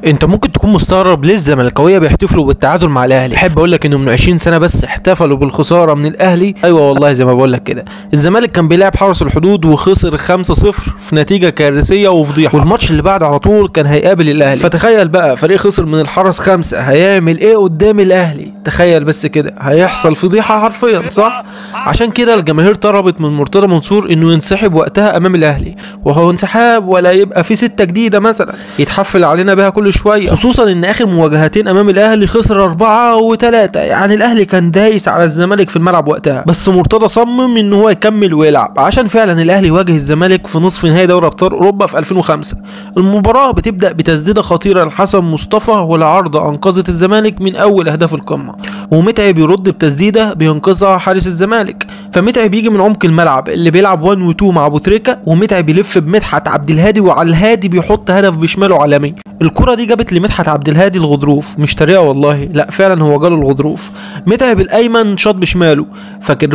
انت ممكن تكون مستغرب ليه الزملكاويه بيحتفلوا بالتعادل مع الاهلي. احب اقول لك انه من 20 سنة بس احتفلوا بالخساره من الاهلي. ايوه والله زي ما بقول لك كده، الزمالك كان بيلعب حرس الحدود وخسر 5-0 في نتيجة كارثية وفضيحه، والماتش اللي بعده على طول كان هيقابل الاهلي. فتخيل بقى فريق خسر من الحرس 5 هيعمل ايه قدام الاهلي؟ تخيل بس كده، هيحصل فضيحة حرفيا، صح؟ عشان كده الجماهير طلبت من مرتضى منصور انه ينسحب وقتها امام الاهلي، وهو انسحاب ولا يبقى في 6 جديدة مثلا يتحفل علينا بها كل شوية، خصوصا ان اخر مواجهتين امام الاهلي خسر 4 و3، يعني الاهلي كان دايس على الزمالك في الملعب وقتها. بس مرتضى صمم ان هو يكمل ويلعب، عشان فعلا الاهلي واجه الزمالك في نصف نهائي دوري ابطال اوروبا في 2005. المباراة بتبدا بتسديده خطيرة لحسن مصطفى، والعارضه انقذت الزمالك من اول اهداف القمه، ومتعب يرد بتسديده بينقذها حارس الزمالك. فمتعب يجي من عمق الملعب اللي بيلعب 1 و 2 مع ابو تريكه، ومتعب يلف بمدحت عبد الهادي، وعلى الهادي بيحط هدف بشماله عالمي. الكرة دي جابت لمدحت عبد الهادي الغضروف، مش طريقه والله، لا فعلا هو جاله الغضروف. متعب الايمن شاط بشماله، فكر